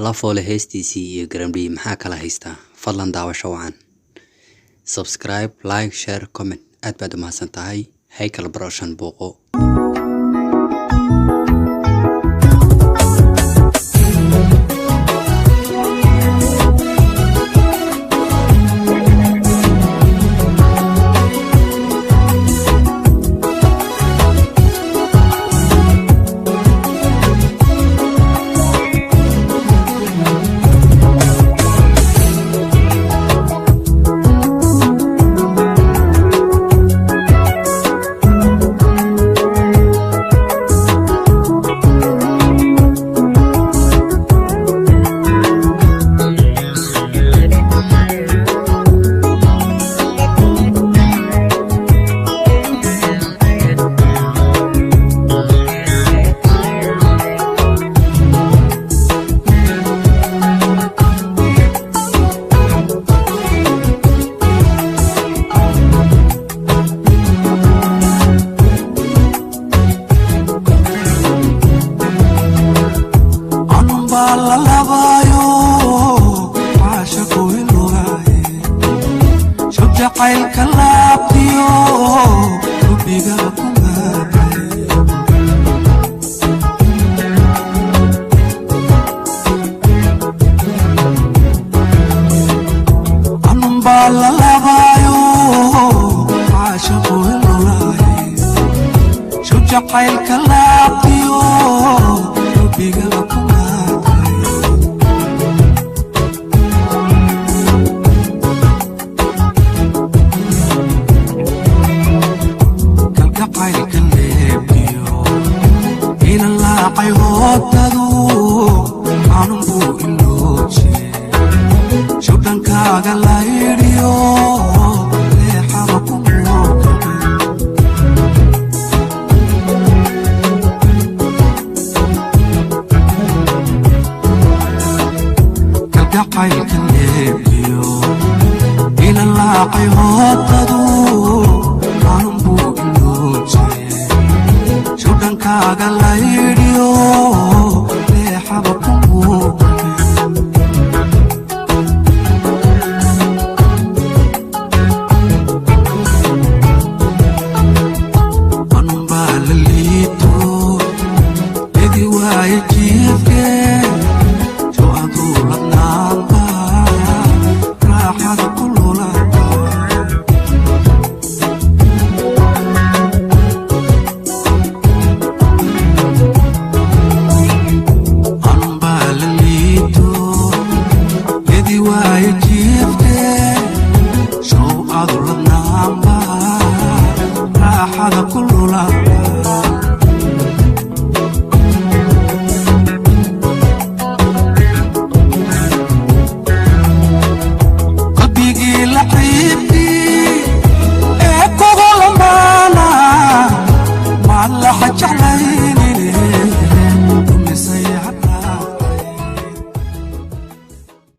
Lafoole heestiisii iyo Garamdhiye maxaa kala haystaa? Fadlan daawasho wacan. Subscribe, like, share, comment. Aad baad u mahadsan tahay. Haykal Production booqo. Anbaa la labaayo caasha kuilugaaye shab jacaylka laabtiyo rubiga ku maatay. Anbaa la labaayo caasha kuilugaaye shab jacaylka laabtiyo rubiga ku maatay. Kalgacaylka leebkiyo ina laacay hoodadu xanuun buu ilooje shubdhankaaga laydhiyo leexada ku mookacay. Kalgacaylka leebkiyo ina laacay hoodadu xanuun buu ilooje shubdhankaaga.